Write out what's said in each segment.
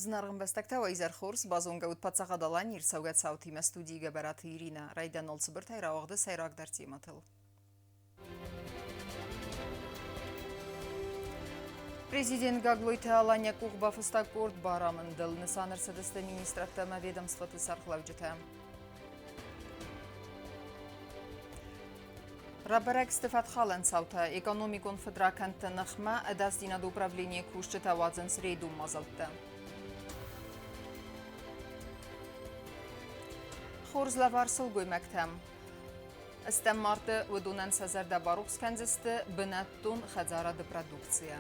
Зынаргъ ӕмбӕстӕгтӕ, уӕ изӕр хорз! Базонгӕ ут Паддзахад Аланийы ӕрцӕугӕ цаутимӕ студийы Гӕбӕраты Иринӕ. Райдианыл цыбыртӕй рауагъды сӕйрагдӕр темӕтыл. Президент Гаглойты Алан йӕ къух бафыста къорд барамындыл. Нысан ӕрцыдысты министрадтӕ ӕмӕ ведомствоты сӕргълӕуджытӕ. Рабӕрӕг сты фӕткхалӕн цаутӕ. Экономикон фыдракӕндты ныхмӕ ӕдасдзинады управленийы кусджытӕ уадзынц рейдон мадзӕлттӕ. Хорз лӕвар сылгоймӕгтӕм. Стӕм марты уыдонӕн сӕ зӕрдӕ барухс кӕндзысты бынӕттон хӕдзарады продукцийӕ.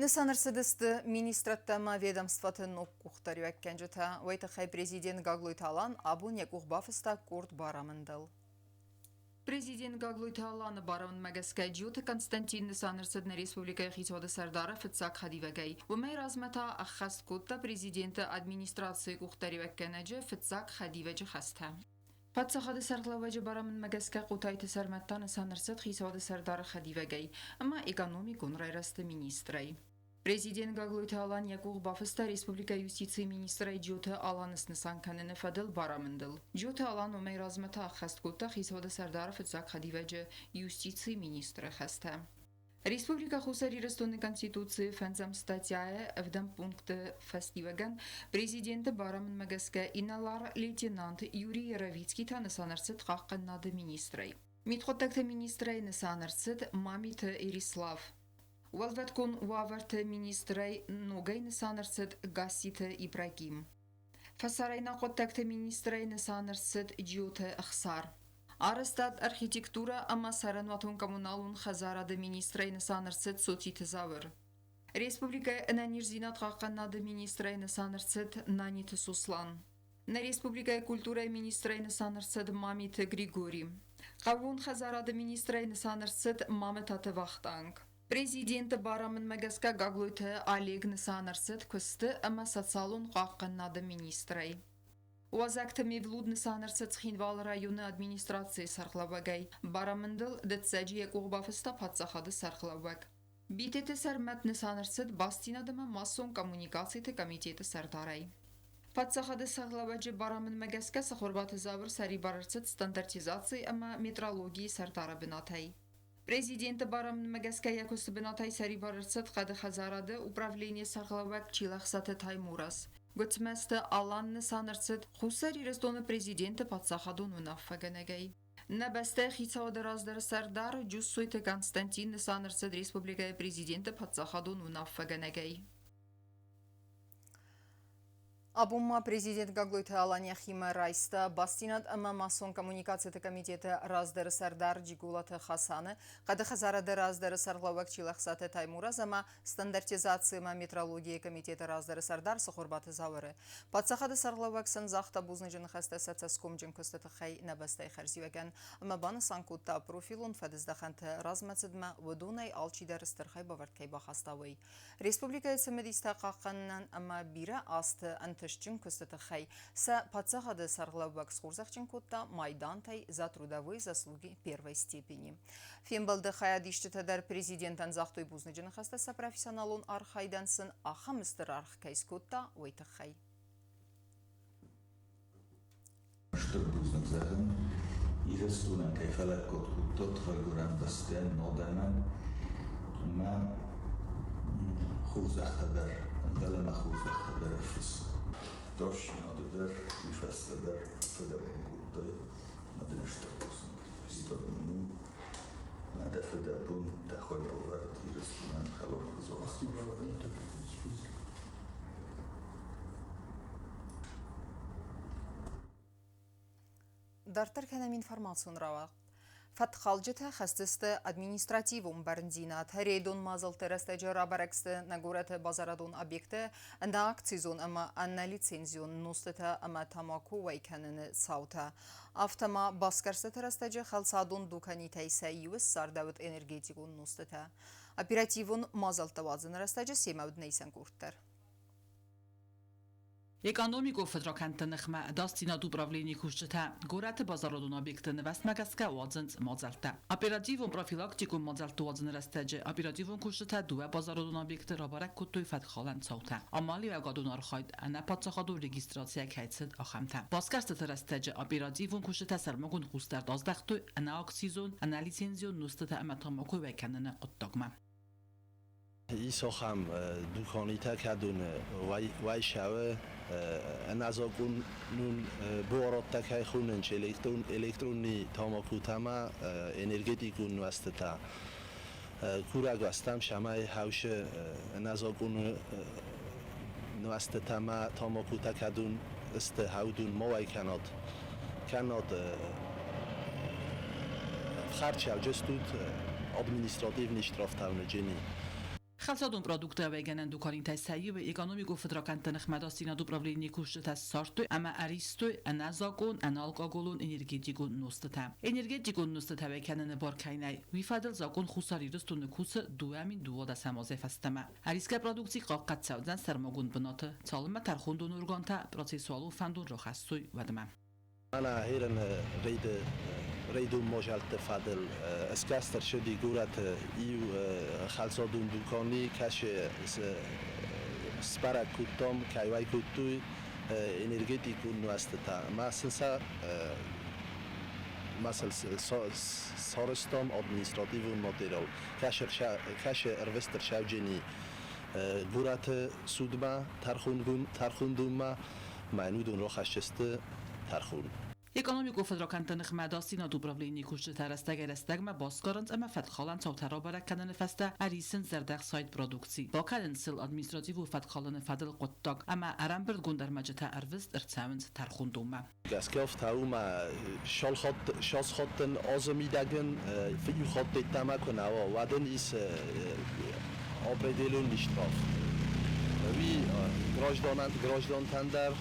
Нысан ӕрцыдысты министрадтӕ ӕмӕ ведомствоты ног къухдариуӕггӕнджытӕ. Уый тыххӕй президент Гаглойты Алан абон йӕ къух бафыста къорд барамындыл. Президент Гаглойты Аланы барамындмӕ гӕсгӕ Джиоты Константин нысан ӕрцыд нӕ республикӕйы хицауады сӕрдары фыццаг хӕдивӕгӕй. Уымӕй размӕ та ӕххӕст кодта президенты администрацийы къухдариуӕггӕнӕджы фыццаг хӕдивӕджы хӕстӕ. Паддзахады сӕргълӕууӕджы барамындмӕ гӕсгӕ Хъотайты Сӕрмӕт та нысан ӕрцыд хицауады сӕрдары хӕдивӕгӕй ӕмӕ экономикон райрӕзты министрӕй. Президент Гаглойты Алан йӕ къух бафыста республикӕйы юстицийы министрӕй Джиоты Аланы снысан кӕныны фӕдыл барамындыл. Джиоты Алан уымӕй размӕ та ӕххӕст кодта хицауады сӕрдары фыццаг хӕдивӕджы юстицийы министры хӕстӕ. Республикӕ Хуссар Ирыстоны Конституцийы фӕндзӕм статьяйы ӕвдӕм пункты фӕстиуӕгӕн президенты барамындмӕ гӕсгӕ инӕлар-лейтенант Юрий Яровицкий та нысан ӕрцыд хъахъхъӕнынады министрӕй. Мидхъуыддӕгты министрӕй нысан ӕрцыд Мамиты Эрислав. Уӕлвӕткон уавӕрты министрӕй ногӕй нысан ӕрцыд Гасситы Ибрагим. Фӕсарӕйнаг хъуыддӕгты министрӕй нысан ӕрцыд Джиоты Ӕхсар. Арӕзтад, архитектурӕ ӕмӕ цӕрӕнуатон-коммуналон хӕдзарады министрӕй нысан ӕрцыд Социты Зауыр. Республикӕйы ӕнӕниздзинад хъахъхъӕнынады министрӕй нысан ӕрцыд Наниты Сослан. Нӕ республикӕйы культурӕйы министрӕй нысан ӕрцыд Мамиты Григори. Хъӕууон хӕдзарады министрӕй нысан ӕрцыд Мамытаты Вахтанг. Президенты барамындмӕ гӕсгӕ Гаглойты Олег нысан ӕрцыд куысты ӕмӕ социалон хъахъхъӕнынады министрӕй. Уазӕгты Мевлуд нысан ӕрцыд Цхинвалы районы администрацийы сӕргълӕууӕгӕй. Барамындыл дыццӕджы йӕ къух бафыста паддзахады сӕргълӕууӕг. Битеты Сӕрмӕт нысан ӕрцыд бастдзинад ӕмӕ массон коммуникациты комитеты сӕрдарӕй. Паддзахады сӕргълӕууӕджы барамындмӕ гӕсгӕ Цхуырбаты Зауыр сӕрибар ӕрцыд стандартизаци ӕмӕ метрологийы сӕрдары бынатӕй. Президенты барамындмӕ гӕсгӕ йӕ куысты бынатӕй сӕрибар ӕрцыд хъӕды хӕдзарады управленийы сӕргълӕууӕг Чилӕхсаты Таймураз. Гуыцмӕзты Алан нысан ӕрцыд Хуссар Ирыстоны президенты паддзахадон уынаффӕгӕнӕгӕй. Нӕ бӕстӕйы хицауады раздӕры сӕрдар Джуссойты Константин нысан ӕрцыд республикӕйы президенты паддзахадон уынаффӕгӕнӕгӕй. Абон ма президент Гаглойты Алан йӕхимӕ райста бастдзинад ӕмӕ массон коммуникациты комитеты раздӕры сӕрдар Джиголаты Хасаны, хъӕды хӕдзарады раздӕры сӕргълӕууӕг Чилӕхсаты Таймураз ӕмӕ стандартизаци ӕмӕ метрологийы комитеты раздӕры сӕрдар Цыхуырбаты Зауыры. Паддзахады сӕргълӕууӕг сын загъта бузныджы ныхӕстӕ сӕ цӕсгомджын куысты тыххӕй нӕ бӕстӕйы хӕрзиуӕгӕн ӕмӕ банысан кодта профилон фӕдыздӕхӕнты размӕцыдмӕ уыдонӕй алчидӕр стыр хайбавӕрд кӕй бахаста, уый. Республикӕйы цымыдистӕ хъахъхъӕнынӕн ӕмӕ бирӕ азты ӕнтыстджын куысты тыххӕй сӕ паддзахады сӕргълӕууӕг схорзӕхджын кодта майдантӕй «За трудовые заслуги первой степени». Фембӕлды хайадисджытӕ дӕр президентӕн загътой бузныджы ныхӕстӕ сӕ профессионалон архайдӕн сын ахӕм стыр аргъ кӕй скодта, уый тыххӕй. Стыр бузныг зӕгъын, Ирыстонӕн кӕй фӕлӕггад кодтат райгуырӕн бӕстӕн, адӕмӕн ӕмӕ хорзӕхтӕ дӕр, ӕмбӕлӕмӕ хорзӕхтӕ дӕр ӕрфыссын. Тасдзинады дӕр, уый фӕстӕ дӕр фыдӕбон кодтай ӕмӕ дын стыр бузныг. Стыр мын у мӕ дӕ фыдӕбон, дӕ хайбавӕрд Ирыстонӕн хӕлар Дарддӕр кӕнӕм информацион рауагъд. Фӕткхалджытӕ хӕсдзысты административон бӕрндзинад. Рейдон мадзӕлтты рӕстӕджы рабӕрӕг сты нӕ горӕты базарадон объекттӕ, ӕнӕакцизон ӕмӕ ӕнӕлицензион нозтытӕ ӕмӕ тамако уӕй кӕныны цаутӕ. Афтӕ ма басгӕрстыты рӕстӕджы хӕлцадон дуканитӕй сӕ иуы ссардӕуыд энергетикон нозтытӕ. Оперативон мадзӕлттӕ уадзыны рӕстӕджы семӕ уыд нӕ исӕн къорд дӕр. Экономикон фыдракӕндты ныхмӕ ӕдасдзинады управленийы кусджытӕ горӕты базарадон объектты нывӕстмӕ гӕсгӕ уадзынц мадзӕлттӕ. Оперативон-профилактикон мадзӕлтты уадзыны рӕстӕджы оперативон кусджытӕ дыууӕ базарадон объекты рабӕрӕг кодтой фӕткхалӕн цаутӕ. Амалиуӕгадон архайд ӕнӕпаддзахадон регистрацийӕ кӕй цыд, ахӕмтӕ. Басгӕрстыты рӕстӕджы оперативон кусджытӕ сӕрмагонд хъусдард аздӕхтой ӕнӕакцизон, ӕнӕлицензион нозтытӕ ӕмӕ тамако уӕй кӕныны хъуыддагмӕ. Ис ахӕм дуканитӕ, кӕдон уӕйсӕуы ӕнӕзакъонон буарадтӕ кӕй хонынц, электронный тамакотӕ ӕмӕ энергетикон нуӕзтытӕ. Курӕг стӕм, цӕмӕй хӕусы ӕнӕзакъоны нуӕзтытӕ ӕмӕ тамакотӕ кӕдон сты, уыдон ма уӕй кӕнат. Кӕннод ӕфхӕрд цӕуджыстут административный штрафтӕ уынаджени. Хӕлцадон продукттӕ уӕйгӕнӕн дуканитӕй сӕ иуы экономикон фыдракӕндты ныхмӕ ӕдасдзинады управленийы кусджытӕ ссардтой ӕмӕ ӕристой ӕнӕзакъон, ӕнӕалкоголон энергетикон нозтытӕ. Энергетикон нозтытӕ уӕй кӕныны бар кӕй нӕй, уый фӕдыл закъон Хуссар Ирыстоны кусы 2012 азӕй фӕстӕмӕ. Ӕрисгӕ продукци хъахъхъӕд цӕудзӕн сӕрмагонд бынаты, цалынмӕ тӕрхондоны органтӕ процессуалон фӕндон рахӕссой, уӕдмӕ. Мӕнӕ херын рейды рейдон мадзӕлтты фӕдыл ӕсгӕрст ӕрцыди горӕты иу хӕлцадон дукани, кӕцы сбӕрӕг кодтам, кӕй уӕй кодтой энергетикон нуӕзтытӕ. Ӕмӕ сын сӕ ма сыл сарӕзтам административон материал, кӕцы ӕрвыст ӕрцӕуджени горӕты судмӕ, тӕрхондонмӕ, ӕмӕ йын уыдон рахӕсдзысты тӕрхон. Экономикон фыдракӕндты ныхмӕ ӕдасдзинады управленийы кусджытӕ рӕстӕгӕй-рӕстӕгмӕ басгарынц ӕмӕ фӕткхалӕн цаутӕ рабӕрӕг кӕныны фӕстӕ ӕрисынц зӕрдӕхсайд продукци, бакӕнынц сыл административон фӕткхалыны фӕдыл хъуыддаг ӕмӕ ӕрӕмбырдгонд ӕрмӕджытӕ ӕрвыст ӕрцӕуынц тӕрхондонмӕ. Гӕсгӕ ӕфтауы ма шалхаттӕн азы мидӕгӕн иу хатт йеддӕмӕ куы нӕ уа, уӕд ын ис определенный штраф. Уый граждантӕн дӕр,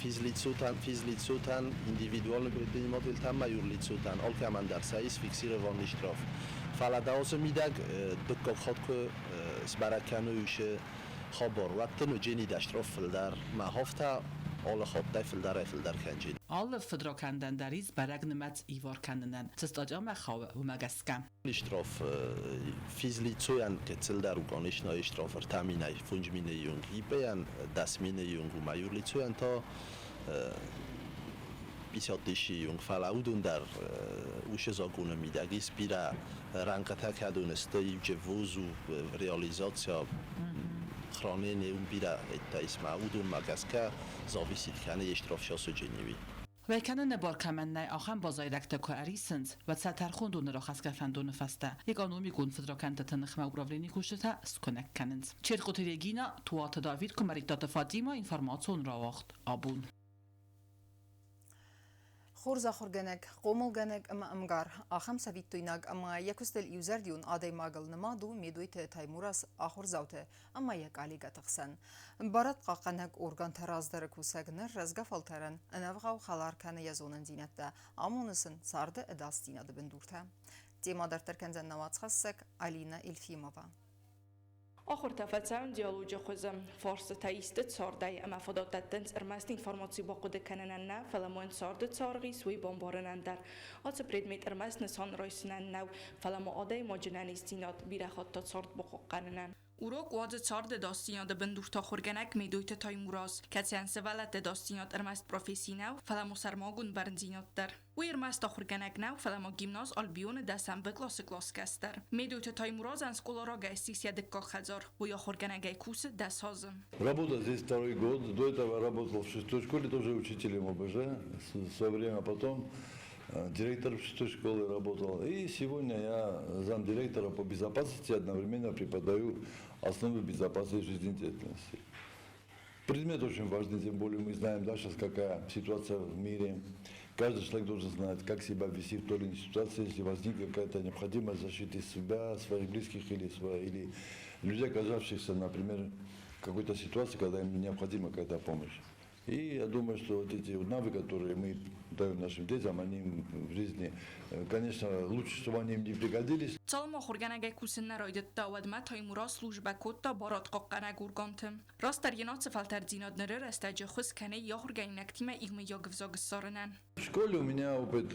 физлицотӕн, индивидуальный предпринимательтӕн ма юрлицотӕн алкӕмӕн дӕр сӕ ис фиксированный штраф. Фӕлӕ дӕ азы мидӕг дыккаг хатт куы сбӕрӕг кӕной уыцы хабар, уӕд дын уыджени дӕ штраф фылдӕр. Мӕ хафта алы хаттӕй фылдӕрӕй-фылдӕр кӕнджын. Алы фыдракӕндӕн дӕр ис бӕрӕг нымӕц ивар кӕнынӕн, цы статьямӕ хауы, уымӕ гӕсгӕ. Штраф физлицойӕн гыццылдӕр у, конечно, штраф 3 000-ӕй 5 000-ы онг, ИП-йӕн 10 000-ы онг, уымӕ юрлицойӕн та 50 000-ы онг, фӕлӕ уыдон дӕр уыцы законы мидӕг ис бирӕ рӕнхъытӕ, кӕдон сты иуджы ввоз у, реализация, хранение, уым бирӕ ӕддӕ ис, мӕ уыдонмӕ гӕсгӕ зависит кӕны йе штраф сасуджениуи. Уӕй кӕныны бар кӕмӕн нӕй, ахӕм базайрӕгтӕ куы ӕрисынц, уӕд сӕ тӕрхондоны рахӕсгӕ фӕндоны фӕстӕ экономикон фыдракӕндты ныхмӕ управленийы кусджытӕ скуынӕг кӕнынц. Черкъоты Регина, Туаты Давид, Куымӕридтаты Фатима, информацион рауагъд «Абон». Хорз ахуыргӕнӕг, хъомылгӕнӕг ӕмӕ ӕмгар. Ахӕм цӕвиттойнаг ӕмӕ йӕ куыстыл иузӕрдион адӕймагыл нымад у Медойты Таймураз ахуырдзаутӕ ӕмӕ йӕ коллегӕты хсӕн. Барадхъахъхъӕнӕг органты раздӕры кусӕг ныр рӕзгӕ фӕлтӕрӕн ӕнӕвгъау хӕлар кӕны йӕ зонындзинӕдтӕ, амоны сын царды ӕдасдзинады бындуртӕ. Темӕ дарддӕр кӕндзӕн нӕ уацхӕссӕг Алина Елфимова. Ахуыртӕ фӕцӕуынц диалоджы хуызы. Фарстытӕ исты цардӕй ӕмӕ фадат дӕттынц ӕрмӕст информаци бахъуыды кӕнынӕн нӕ, фӕлӕ ма йын царды цы аргъ ис, уый бамбарынӕн дӕр. Ацы предмет ӕрмӕст нысан райсынӕн нӕу, фӕлӕ ма адӕймаджы ӕнӕниздзинад бирӕ хатт та цард бахъахъхъӕнынӕн. Урок уадзы царды ӕдасдзинады бындурты ахуыргӕнӕг Медойты Таймураз, кӕцыйӕн сывӕллӕтты ӕдасдзинад ӕрмӕст професси нӕу, фӕлӕ ма сӕрмагонд бӕрндзинад дӕр. Уый ӕрмӕст ахуыргӕнӕг нӕу, фӕлӕ ма гимназ Альбионы дӕсӕм В къласы къласгӕс дӕр. Медойты Таймуразӕн скъола рагӕй ссис йӕ дыккаг хӕдзар. Уый ахуыргӕнӕгӕй кусы 10 азы. Работа здесь второй год. До этого работал в шестой школе, тоже учителем ОБЖ в свое время. Потом директором шестой школы работал. И сегодня я замдиректора по безопасности, одновременно преподаю основы безопасности жизнедеятельности. Предмет очень важный, тем более мы знаем, да, сейчас какая ситуация в мире. Каждый человек должен знать, как себя вести в той или иной ситуации, если возникнет какая-то необходимость защиты себя, своих близких или людей, оказавшихся, например, в какой-то ситуации, когда им необходима какая-то помощь. И я думаю, что вот эти вот навыки, которые мы даем нашим детям, они им в жизни, конечно, лучше, чтобы они им не пригодились. Цалынмӕ ахуыргӕнӕгӕй кусын нӕ райдыдта, уӕдмӕ Таймураз службӕ кодта барадхъахъхъӕнӕг органты. Растдӕр йын ацы фӕлтӕрддзинад ныры рӕстӕджы ӕххуыс кӕны йӕ ахуыргӕнинӕгтимӕ иумӕйаг ӕвзаг ссарынӕн. В школе у меня опыт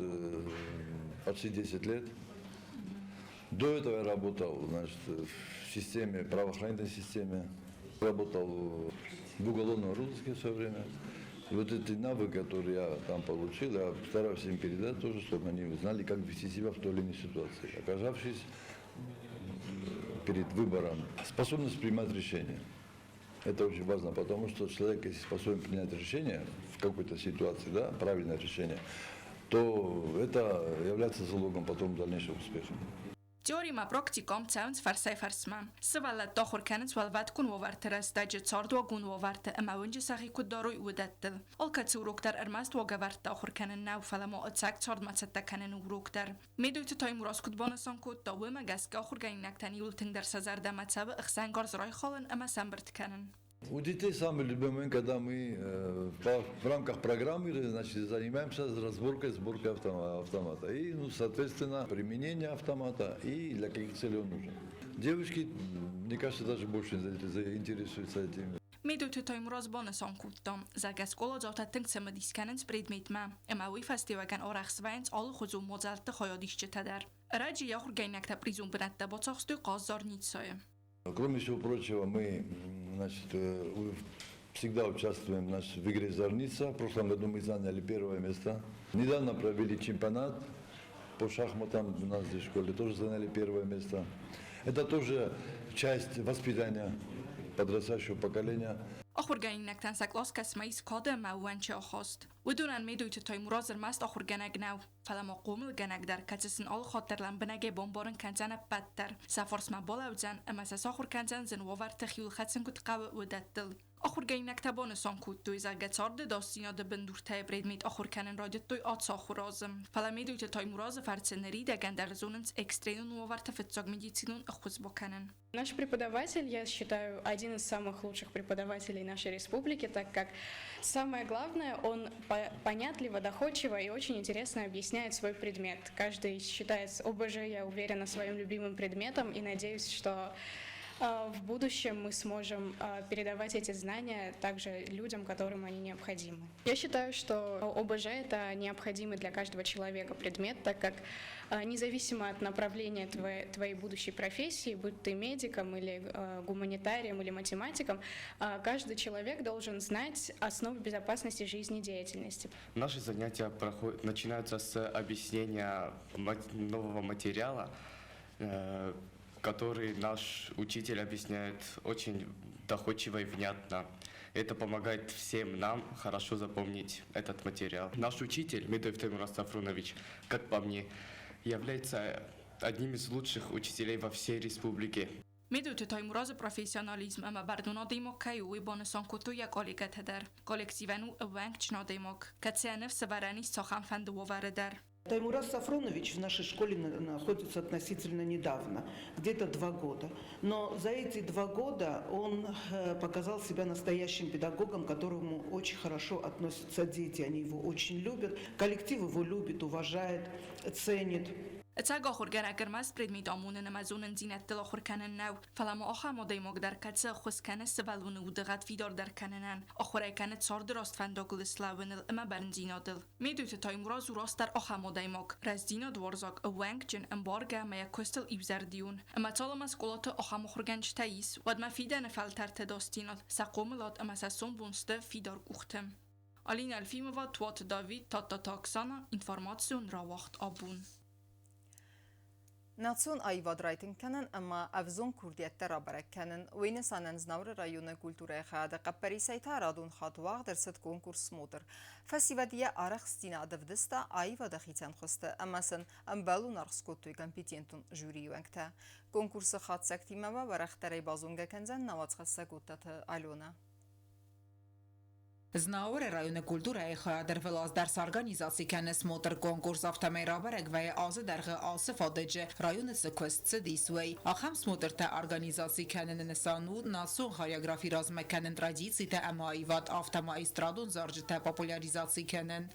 почти 10 лет. До этого я работал, значит, в системе, правоохранительной системе. Работал в уголовном розыске в свое время. И вот эти навыки, которые я там получил, я стараюсь им передать тоже, чтобы они знали, как вести себя в той или иной ситуации. Оказавшись перед выбором, способность принимать решения. Это очень важно, потому что человек, если способен принять решение в какой-то ситуации, да, правильное решение, то это является залогом потом дальнейшего успеха. Теори ӕмӕ практикӕ ам цӕуынц фӕрсӕй-фӕрсмӕ. Сывӕллӕтты ахуыр кӕнынц уӕлвӕткон уавӕрты рӕстӕджы, цардуагон уавӕрты ӕмӕ уынджы сӕхи куыд дарой, уыдӕттыл. Алкӕцы урок дӕр ӕрмӕст уагӕвӕрдтӕ ахуыр кӕнын нӕу, фӕлӕ ма ӕцӕг цардмӕ цӕттӕ кӕныны урок дӕр. Медойты Таймураз куыд банысан кодта, уымӕ гӕсгӕ ахуыргӕнинӕгтӕн иууыл тынгдӕр сӕ зӕрдӕмӕ цӕуы ӕхсӕнгарз райхалын ӕмӕ сӕмбырд кӕнын. У детей самый любимый момент, когда мы в рамках программы, значит, занимаемся разборкой, сборкой автомата. И, ну, соответственно, применение автомата и для каких целей он нужен. Девочки, мне кажется, даже больше заинтересуются этим. Медойты Таймураз банысан кодта, зӕгъгӕ, скъоладзаутӕ тынг цымыдис кӕнынц предметмӕ, ӕмӕ уый фӕстиуӕгӕн арӕх свӕййынц алыхуызон мадзӕлтты хайадисджытӕ дӕр. Ӕрӕджы йӕ ахуыргӕнинӕгтӕ призон бынӕттӕ бацахстой хъазт Зарница-йы. Кроме всего прочего, мы, значит, всегда участвуем, значит, в игре «Зарница». В прошлом году мы заняли первое место. Недавно провели чемпионат по шахматам у нас здесь в школе, тоже заняли первое место. Это тоже часть воспитания подрастающего поколения. Ахуыргӕнинӕгтӕн сӕ къласгӕсмӕ ис кады ӕмӕ ӕууӕнчы ахаст. Уыдонӕн Медойты Таймураз ӕрмӕст ахуыргӕнӕг нӕу, фӕлӕ ма хъомылгӕнӕг дӕр, кӕцы сын алы хатт дӕр лӕмбынӕгӕй бамбарын кӕндзӕн ӕппӕт дӕр, сӕ фарсмӕ балӕудзӕн ӕмӕ сӕ сахуыр кӕндзӕн зын уавӕрты хиуылхӕцын куыд хъӕуы, уыдӕттыл. Ахуыргӕнинӕгтӕ банысан кодтой, зӕгъгӕ, царды ӕдасдзинады бындуртӕй предмет ахуыр кӕнын райдыдтой ацы ахуыры азы. Фӕлӕ Медойты Таймуразы фӕрцы ныридӕгӕн дӕр зонынц экстренон уавӕрты фыццаг медицинон ӕххуыс бакӕнын. Наш преподаватель, я считаю, один из самых лучших преподавателей нашей республики, так как самое главное, он понятливо, доходчиво и очень интересно объясняет свой предмет. Каждый считает ОБЖ, я уверена, своим любимым предметом и надеюсь, что в будущем мы сможем передавать эти знания также людям, которым они необходимы. Я считаю, что ОБЖ – это необходимый для каждого человека предмет, так как независимо от направления твоей будущей профессии, будь ты медиком или гуманитарием или математиком, каждый человек должен знать основы безопасности жизнедеятельности. Наши занятия начинаются с объяснения нового материала, который наш учитель объясняет очень доходчиво и внятно. Это помогает всем нам хорошо запомнить этот материал. Наш учитель, Медоев Таймураз Сафронович, как по мне, является одним из лучших учителей во всей республике. Медойты Таймуразы профессионализм ӕмӕ бӕрнон адӕймаг кӕй у, уый банысан кодтой йӕ коллегӕтӕ дӕр. Коллективӕн у ӕууӕнкджын адӕймаг, кӕцыйӕн ныфс ӕвӕрӕн ис цахӕмфӕнды уавӕры дӕр. Таймураз Сафронович в нашей школе находится относительно недавно, где-то 2 года. Но за эти 2 года он показал себя настоящим педагогом, к которому очень хорошо относятся дети. Они его очень любят. Коллектив его любит, уважает, ценит. Ӕцӕг ахуыргӕнӕг ӕрмӕст предмет амонын ӕмӕ зонындзинӕдтыл ахуыр кӕнын нӕу, фӕлӕ ма ахӕм адӕймаг дӕр, кӕцы ӕххуыс кӕны сывӕллоны удыгъӕд фидардӕр кӕнынӕн, ахуыр ӕй кӕны царды раст фӕндагыл слӕууыныл ӕмӕ бӕрндзинадыл. Медойты Таймураз у растдӕр ахӕм адӕймаг, рӕстдзинадуарзаг, ӕууӕнкджын, ӕмбаргӕ ӕмӕ йӕ куыстыл иузӕрдион. Ӕмӕ цалынмӕ скъолаты ахӕм ахуыргӕнджытӕ ис, уӕдмӕ фидӕны фӕлтӕрты ӕдасдзинад, сӕ хъомылад ӕмӕ сӕ сомбон сты фидар къухты. Алина Алфимова, Туаты Давид, Тадтаты Оксана, информацион рауагъд Абон. Национ аивад райтынг кӕнын ӕмӕ ӕвзонг курдиӕттӕ рабӕрӕг кӕнын. Уый нысанӕн Знауыры районы культурӕйы хайады хъӕппӕрисӕй та радон хатт уагъд ӕрцыд конкурс «Смотр». Фӕсивӕд йӕ арӕхстдзинад ӕвдыста аивады хицӕн хуызты ӕмӕ сын ӕмбӕлон аргъ скодтой компетентон жюрийы уӕнгтӕ. Конкурсы хатдзӕгтимӕ ма уӕрӕхдӕрӕй базонгӕ кӕндзӕн нӕ уацхӕссӕг Оттаты Алена. Знауыры районы культурӕйы хайад ӕрвылаз дӕр сорганизаци кӕны смотр-конкурс, афтӕмӕй рабӕрӕг вӕййы азы дӕргъы ацы фадыджы районы цы куыст цыдис, уый. Ахӕм смотртӕ организаци кӕныны нысан у национ хореографи размӕ кӕнын традицитӕ ӕмӕ аивад, афтӕ ма эстрадон зарджытӕ популяризаци кӕнын.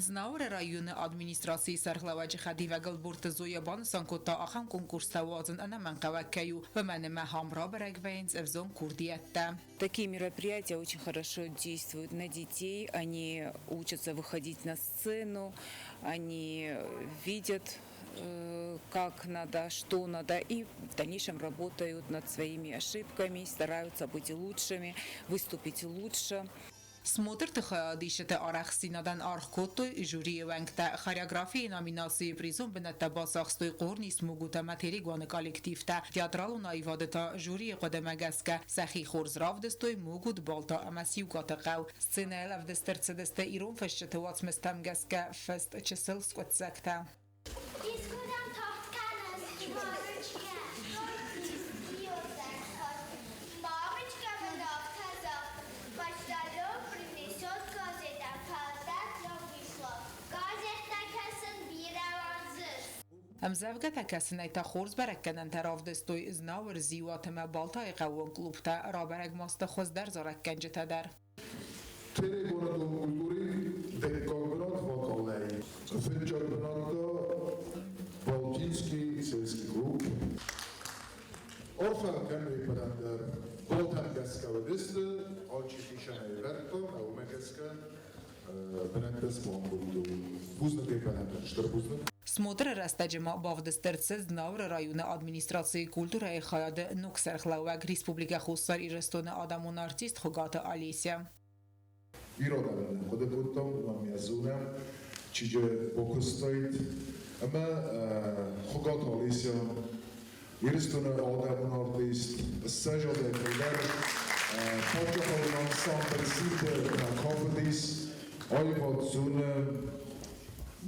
Знауыры районы администрацийы сӕргълӕууӕджы хӕдивӕг Ӕлборты Зоя банысан кодта, ахӕм конкурстӕ уадзын ӕнӕмӕнгхъӕуӕг кӕй у, уымӕн ӕмӕ ахӕм рабӕрӕг вӕййынц ӕвзонг курдиӕттӕ. Такие мероприятия очень хорошо действуют на детей, они учатся выходить на сцену, они видят, как надо, что надо, и в дальнейшем работают над своими ошибками, стараются быть лучшими, выступить лучше. Смотрты хайадисджыты арӕхстдзинадӕн аргъ кодтой жюрийы уӕнгтӕ. Хореографийы номинацийы призон бынӕттӕ бацахстой Хъорнис, Мугут ӕмӕ Терегуаны коллективтӕ. Театралон аивады та жюрийы хъуыдымӕ гӕсгӕ сӕхи хорз равдыстой Мугут, Балта ӕмӕ Сиукъаты хъӕу. Сценӕйыл ӕвдыст ӕрцыдысты ирон фысджыты уацмыстӕм гӕсгӕ фыст чысыл скъуыддзӕгтӕ. Искуыдӕм тагъд кӕныс, Мамочкӕ? Мамочка мын афтӕ зӕгъ, почтальон принесет газет, а вышла. Газеттӕ кӕсын бирӕ уарзыс? Ӕмдзӕвгӕтӕ кӕсынӕй та хорз бӕрӕггӕнӕнтӕ равдыстой Знауыр, Зиуат ӕмӕ Балтайы хъӕууон клубтӕ, рабӕрӕг ма сты хуыздӕр зарӕггӕнджытӕ дӕр. Терегоны культуры дыккаг бынат вокалӕй, фыццаг бынат та Балтийский сельский клуб. Арфӕ кӕнуй дӕр Балтӕм гӕсгӕ уыдысты, алчи хицӕнӕй вӕрдта, ӕмӕ уымӕ гӕсгӕ бынӕттӕ сплан кодтой. Бузныг ӕппӕтӕн, стыр бузныг. Смотры рӕстӕджы ма бавдыст ӕрцыд Знауыры районы администрацийы культурӕйы хайады ног сӕргълӕууӕг Республикӕ Хуссар Ирыстоны адӕмон артист Хуыгаты Олеся. Ирон адӕмӕн хъуыды кодтам, уымӕн ӕмӕ зонӕм, чызджы бакуыстаид. Ӕмӕ Хуыгаты Олеся Ирыстоны адӕмон артист, 20 азӕй фылдӕр паддзахадон ансамбль Симды кафыдис, аивад зоны,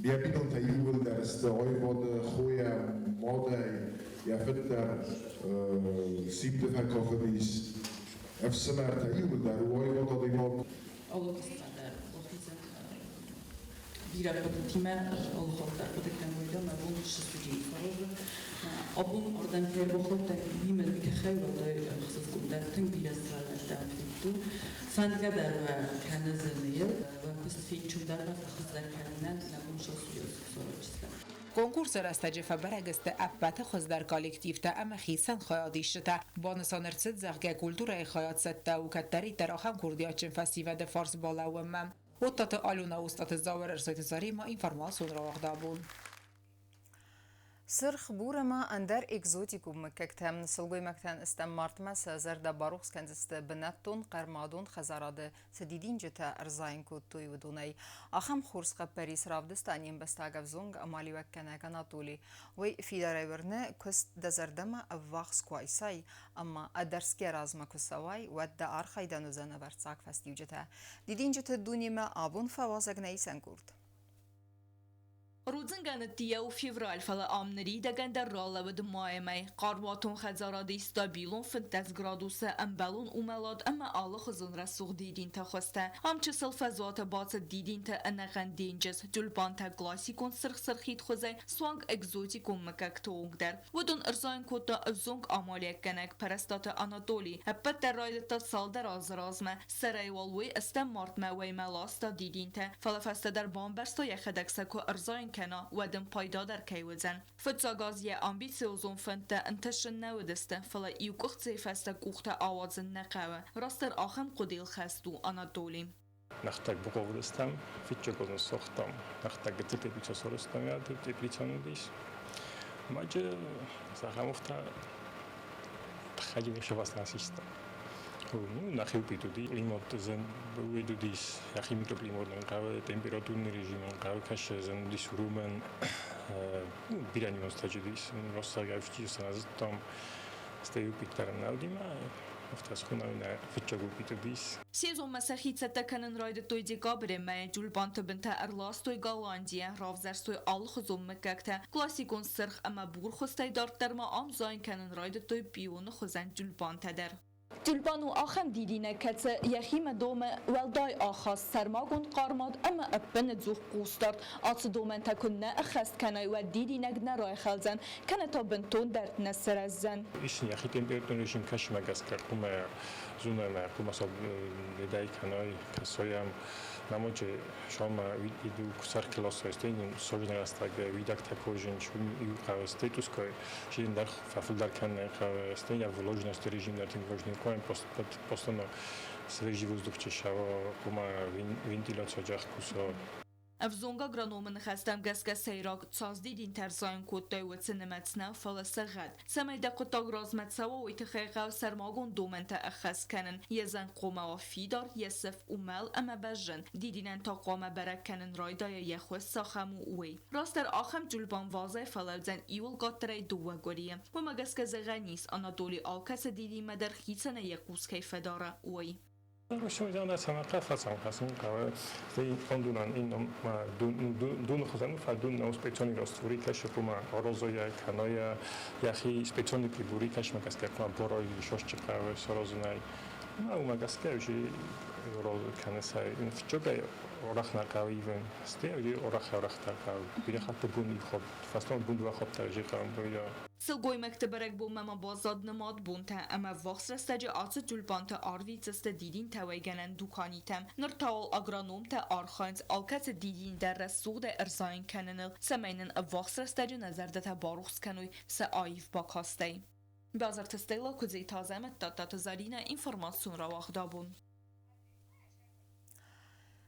йӕ бинонтӕ иууылдӕр сты аивады хойӕ, мадӕй, йӕ фыд дӕр Симды фӕкафыдис, ӕфсымӕртӕ иууылдӕр у аивад адӕймаг. Алы куыстмӕ бахизӕн бирӕ хъуыдытимӕ, алы хатт дӕр хъуыды кӕнгӕйӕ мӕ бон студийы фӕразы. Абон ардӕм кӕй ӕрбахаудтӕн, уый мӕ уый тыххӕй уӕлдай ӕхсызгондӕр тынг бирӕ сывӕллӕттӕ федтон. Фӕндгӕ дӕр уӕ кӕны зӕнӕйыл, уӕ куыст фенчондӕр уӕ фӕхуыздӕр кӕнынӕн нӕ бон сасуйӕ. Конкурсы рӕстӕджы фӕбӕрӕг сты ӕппӕты хуыздӕр коллективтӕ ӕмӕ хицӕн хайадисджытӕ. Банысан ӕрцыд, зӕгъгӕ, культурӕйы хайад цӕттӕ у кӕддӕриддӕр ахӕм курдиатджын фӕсивӕды фарс балӕууынмӕ. Оттаты Алена, Остъаты Зауыр, Ӕрсойты Заремӕ, информацион рауагъд абон. Сырх, бур ӕмӕ ӕндӕр экзотикон мыггӕгтӕм сылгоймӕгтӕн стӕм мартмӕ сӕ зӕрдӕ барухс кӕндзысты бынӕттон хъӕрмадон хӕдзарады цы дидинджытӕ ӕрзайын кодтой, уыдонӕй. Ахӕм хорз хъӕппӕрис равдыста не мбӕстаг ӕвзонг амалиуӕггӕнӕг Анатоли. Уый фидарӕй уырны, куыст дӕ зӕрдӕмӕ ӕввахс куы айсай ӕмӕ ӕдӕрсгӕ размӕ куы цӕуай, уӕд дӕ архайдӕн уыдзӕн ӕвӕрццаг фӕстиуджытӕ. Дидинджыты дунемӕ абон фӕуазӕг нӕ исӕн къорд. Рудзынгӕн у февраль, фӕлӕ ам ныридӕгӕн дӕр ралӕууыд майы мӕй. Хъӕрмуатон хӕдзарады стабилон 15 градусы ӕмбӕлон уымӕлад ӕмӕ алыхуызон рӕсугъд дидинтӕ хуызтӕ. Ам чысыл фӕзуаты бацыд дидинтӕ ӕнӕхъӕн денджыз, тюльпантӕ классикон сырх-сырхид хуызӕй, суанг экзотикон мыггӕгты онг дӕр. Уыдон ӕрзайын кодта ӕвзонг амалиуӕггӕнӕг Пӕрӕстаты Анатолий. Ӕппӕт дӕр райдыдта цалдӕр азы размӕ. Сӕрӕй уал уый ӕстӕм мартмӕ уӕймӕ ласта дидинтӕ, фӕлӕ фӕстӕдӕр бамбӕрста йӕхӕдӕг сӕ куы ӕрзайын кӕна, уӕд ын пайда дӕр кӕй уыдзӕн. Фыццаг аз йӕ амбициозон фӕндтӕ ӕнтысын нӕ уыдысты, фӕлӕ иу къуыхцыйы фӕстӕ къухтӕ ауадзын нӕ хъӕуы. Растдӕр ахӕм хъуыдыйыл хӕст у Анатолий. Нӕхӕдӕг бакъуырдыстӕм, фыццагон сыгътам, нӕхӕдӕг теплицӕ сарӕзтам, теплицӕ уыдис. Маджы ахӕм уфтӕ тыххӕй систа. Нӕхи уыд климат уыдис йӕхи микроклимат нын хъӕуы, температурный режим нын хъӕуы, кӕсы зын уыдис уромӕн, бирӕ нюанстӕ уыдис, рӕстӕг ӕвджисы зыдтам, стӕй упит дӕр нӕ уыди ма, афтӕ схонӕм нӕ фыццаг упит уыдис. Сезонмӕ сӕхи цӕттӕ кӕнын райдыдтой декабры мӕйы. Тюльпанты бынтӕ ӕрластой Голландийӕ, равзӕрстой алыхуызон мыггӕгтӕ. Классикон сырх ӕмӕ бур хуызтӕй дарддӕр ма ам зайын кӕнын райдыдтой пионы хуызӕн тюльпантӕ дӕр. Тюльпан у ахӕм дидинӕг, кӕцы йӕхимӕ домы уӕлдай ахаст, сӕрмагонд хъармад ӕмӕ ӕппынӕдзух хъусдард. Ацы домӕнтӕ куы нӕ ӕххӕст кӕнай, уӕд дидинӕг нӕ райхӕлдзӕн, кӕнӕ та бынтондӕр нӕ сырӕздзӕн. Ис йӕхи температурон режим кӕсынмӕ гӕсгӕ хъуамӕ зонӕм, хъуамӕ дай кӕной, кӕсойӕм. Намоджы шалма иду кусар классой стейнин сожный рӕстӕг уидӕгтӕ кожин иу хъӕуы статуской шин дӕр фӕфылдӕр кӕнын хъӕуы стейня вложенности режим дӕр тынг важный коем постоянно свежий воздух чешаво хъуамӕ вентиляция джах кусо. Ӕвзонг агрономы ныхӕстӕм гӕсгӕ сӕйраг цас дидинтӕ ӕрзайын кодтой, уыцы нымӕц нӕ, фӕлӕ сӕ гъӕд. Цӕмӕй дӕ хъуыддаг размӕ цӕуа, уый тыххӕй хъӕуы сӕрмагонд домӕнтӕ ӕххӕст кӕнын. Йӕ зӕнг хъуамӕ уа фидар, йӕ сыф уымӕл ӕмӕ бӕззын. Дидинӕн та хъуамӕ бӕрӕг кӕнын райдайа йӕ хуыз цахӕм у, уый. Растдӕр ахӕм тюльпан вазӕйы фӕлӕудзӕн иуыл къаддӕрӕй 2 къуырийы. Уымӕ гӕсгӕ зӕгъӕн ис, Анатолий алкӕцы дидинмӕ дӕр хицӕнӕй йӕ хъус кӕй фӕдара, уый. Сылгоймӕгты бӕрӕгбонмӕ ма баззад нымад бонтӕ ӕмӕ ӕввахс рӕстӕджы ацы тюльпанты арвитдзысты дидинтӕ уӕйгӕнӕн дуканитӕм. Ныр та уал агрономтӕ архайынц алкӕцы дидин дӕр рӕсугъдӕй ӕрзайын кӕныныл, цӕмӕй нын ӕввахс рӕстӕджы нӕ зӕрдӕтӕ барухс кӕной сӕ аив бакастӕй. Базарты Стелла, Куыдзеты Азӕмӕт, Тадтаты Заринӕ, информацион рауагъд абон.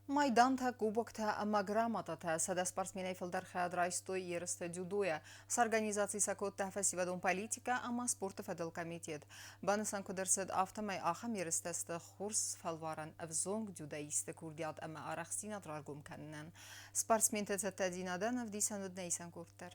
Майдантӕ, кубоктӕ ӕмӕ грамотатӕ 100 спортсменӕй фылдӕр хайад райстой ерысты дзюдойӕ. Сорганизаци сӕ кодта фӕсивӕдон политикӕ ӕмӕ спорты фӕдыл комитет. Банысан куыд ӕрцыд, афтӕмӕй ахӕм ерыстӕ сты хорз фӕлварӕн ӕвзонг дзюдоисты курдиат ӕмӕ арӕхстдзинад раргом кӕнынӕн. Спортсменты цӕттӕдзинадӕн ӕвдисӕн уыд нӕ исӕн къорд дӕр.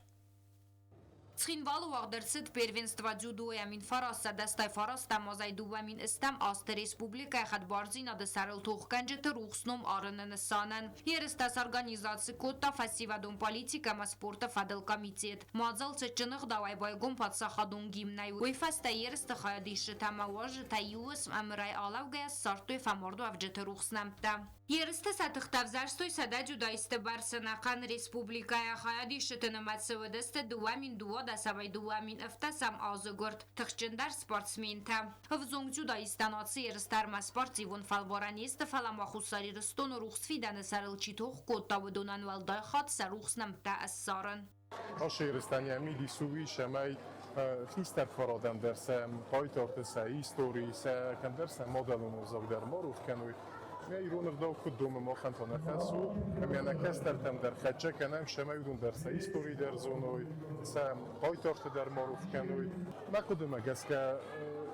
Цхинвалы уагъд ӕрцыд первенство дзюдойӕ 1989 азӕй 2008 азты республикӕйы хӕдбардзинады сӕрыл тохгӕнджыты рухс ном арыны нысанӕн. Ерыстӕ сорганизаци кодта фӕсивӕдон политикӕ ӕмӕ спорты фӕдыл комитет. Мадзал цытджын ӕгъдауӕй байгом паддзахадон гимнӕй. Уый фӕстӕ ерысты хайадисджытӕ ӕмӕ уазджытӕ иу уысм ӕмырӕй алӕугӕйӕ ссардтой фӕмардуӕвджыты рухс нӕмттӕ. Ерысты сӕ тыхтӕ ӕвзӕрстой 100 дзюдоисты бӕрц ӕнӕхъӕн республикӕйӕ. Хайадисджыты нымӕцы уыдысты 2012-ӕй 2007 азы гуырд тыхджындӕр спортсментӕ. Ӕвзонг дзюдоисттӕн ацы ерыстӕ ӕрмӕст спортивон фӕлварӕн не сты, фӕлӕ ма Хуссар Ирыстоны рухс фидӕны сӕрыл чи тох кодта, уыдонӕн уӕлдай хатт сӕ рухс нӕмттӕ ссарын. Ацы ерыстӕн йӕ мидис у ис, ӕмӕ хистӕр фарадӕн дӕр сӕ хъайтарты, сӕ истори, сӕ кӕмдӕр сӕ мадӕлон ӕвзаг дӕр ма рох кӕной. Нӕ ирон ӕгъдау куыд домы, махӕн та нӕ хӕс у, ӕмӕ нӕ кӕстӕртӕм дӕр хӕццӕ кӕнӕм, цӕмӕй уыдон дӕр сӕ истори дӕр зоной, сӕ хъайтарты дӕр ма рох кӕной. Мӕ хъуыдымӕ гӕсгӕ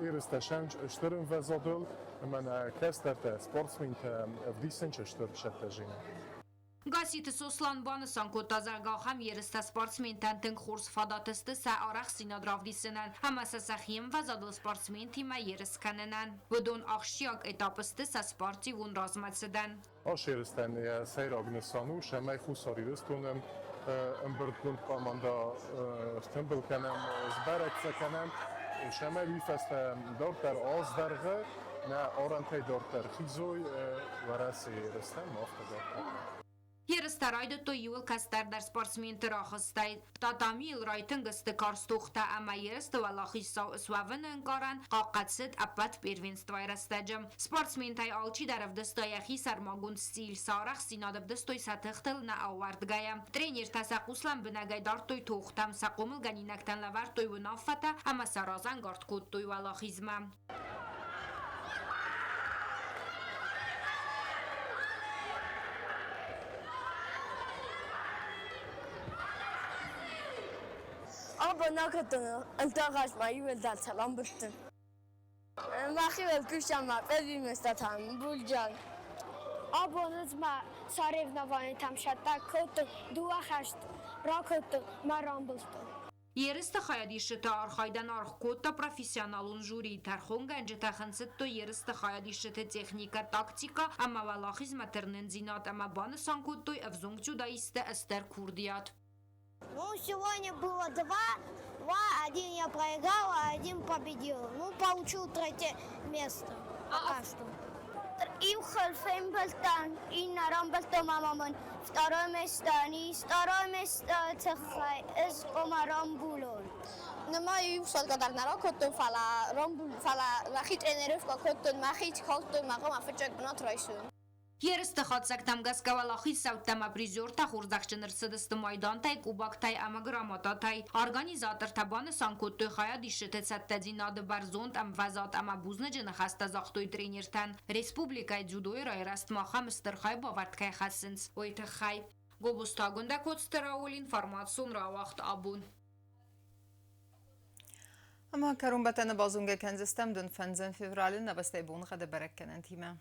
ерыстӕ стыр ӕмвӕзадыл ӕмӕ нӕ кӕстӕртӕ, спортсментӕ ӕвдисынц стыр цӕттӕдзинад. Гасситы Сослан банысан кодта, зӕгъгӕ, ахӕм ерыстӕ спортсментӕн тынг хорз фадат сты сӕ арӕхстдзинад равдисынӕн ӕмӕ сӕ сӕхи ӕмвӕзадыл спортсментимӕ ерыс кӕнынӕн. Уыдон ахсджиаг этап сты сӕ спортивон размӕцыдӕн. Ацы ерыстӕн йӕ сӕйраг нысан у, цӕмӕй Хуссар Ирыстоны ӕмбырдгонд командӕ стымбыл кӕнӕм, сбӕрӕг сӕ кӕнӕм, цӕмӕй уый фӕстӕ дарддӕр аз дӕргъы нӕ арӕнтӕй дарддӕр хизой Уӕрӕсейы ерыстӕм, афтӕ дарддӕр. Ерыстӕ райдыдтой иуыл кӕстӕрдӕр спортсменты рахызтӕй. Татамийыл райтынг сты карз тохтӕ ӕмӕ ерысты уӕлахиздзау суӕвыны ӕнкъарӕн хъахъхъӕд цыд ӕппӕт первенствойы рӕстӕджы. Спортсментӕй алчидӕр ӕвдыста йӕхи сӕрмагонд стиль, сӕ арӕхстдзинад ӕвдыстой сӕ тыхтыл нӕ ауӕрдгӕйӕ. Тренертӕ сӕ хъус лӕмбынӕгӕй дардтой тохтӕм, сӕ хъомылгӕнинӕгтӕн лӕвӕрдтой уынаффӕтӕ ӕмӕ сӕ разӕнгард кодтой уӕлахизмӕ. Абон акодтон ӕндӕр аз ма иуӕлдӕр цӕрӕнбынты. Мӕхи куыстам ма первый место там булджан. Абон ӕз мӕ соревнованийтӕм цӕттӕ кодтон, дыууӕ хӕст ракодтон мӕ рамбылдтон. Ерысты хайадисджыты архайдӕн аргъ кодта профессионалон жюри. Тӕрхонгӕнджытӕ хынцыдтой ерысты хайадисджыты техникӕ, тактикӕ ӕмӕ уӕлахизмӕ тырнындзинад ӕмӕ банысан кодтой ӕвзонг дзюдоистты ӕстӕр курдиат. Ну, сегодня было два, два, один я проиграл, а один победил. Ну, получил третье место пока что. Иу хатт фембылдтӕн, иннӕ рамбылдтон ӕмӕ мын второе место, не второе место тыххӕй ӕз хъуамӕ рамбулон. Нырма иу сӕргӕ дӕр нӕ ракодтон, фӕлӕ рамбул, фӕлӕ мӕхи тренировкӕ кодтон, мӕхи калдтон, мӕ хъуамӕ фыццаг бынат райсон. Ерысты хатдзӕгтӕм гӕсгӕ уӕлахиздзаутӕ ӕмӕ призертӕ хорзӕхджын ӕрцыдысты майдантӕй, кубоктӕй ӕмӕ грамотатӕй. Организатортӕ банысан кодтой хайадисджыты цӕттӕдзинады бӕрзонд ӕмвӕзад ӕмӕ бузныджы ныхӕстӕ загътой тренертӕн, республикӕйы дзюдойы райрӕзтмӕ ахӕм стыр хайбавӕрд кӕй хӕссынц, уый тыххӕй. Гобозты Агуындӕ Коцты Рауль информацион рауагъд абон. Ӕмӕ кӕронбӕттӕны базонгӕ кӕндзыстӕм дын фӕндзӕм февралы нӕ бӕстӕйы боныхъӕды бӕрӕггӕнӕнтимӕ.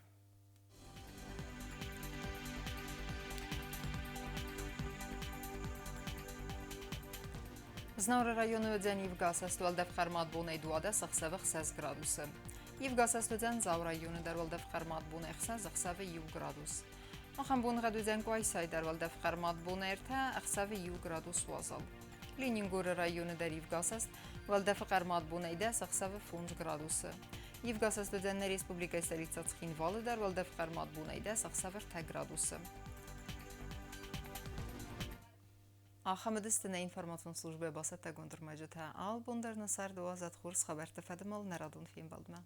Знауыры районы уыдзӕн ивгӕсӕст уӕлдӕф хъӕрмад бонӕй 12 ӕхсӕвы 6 градусы. Ивгӕсӕст уыдзӕн Дзауы районы дӕр уӕлдӕф хъӕрмад бонӕй 6 ӕхсӕвы 1 градус. Ахӕм боныгъӕд уыдзӕн Къуайсайы дӕр уӕлдӕф хъӕрмад бонӕй 3 ӕхсӕвы 1 градус уазал. Ленингоры районы дӕр ивгӕсӕст уӕлдӕфы хъӕрмад бонӕй 10 ӕхсӕвы 5 градусы. Ивгӕсӕст уыдзӕн нӕ республикӕйы столицӕ Цхинвалы дӕр уӕлдӕф хъӕрмад бонӕй 10 ӕхсӕвы 3 градусы. Ахӕм уыдысты нӕ информацион службӕйы бацӕттӕгонд ӕрмӕджытӕ. Албон дӕр нӕ царды уадзӕд хорз хабӕртты фӕдымыл нӕ радон фембӕлдмӕ.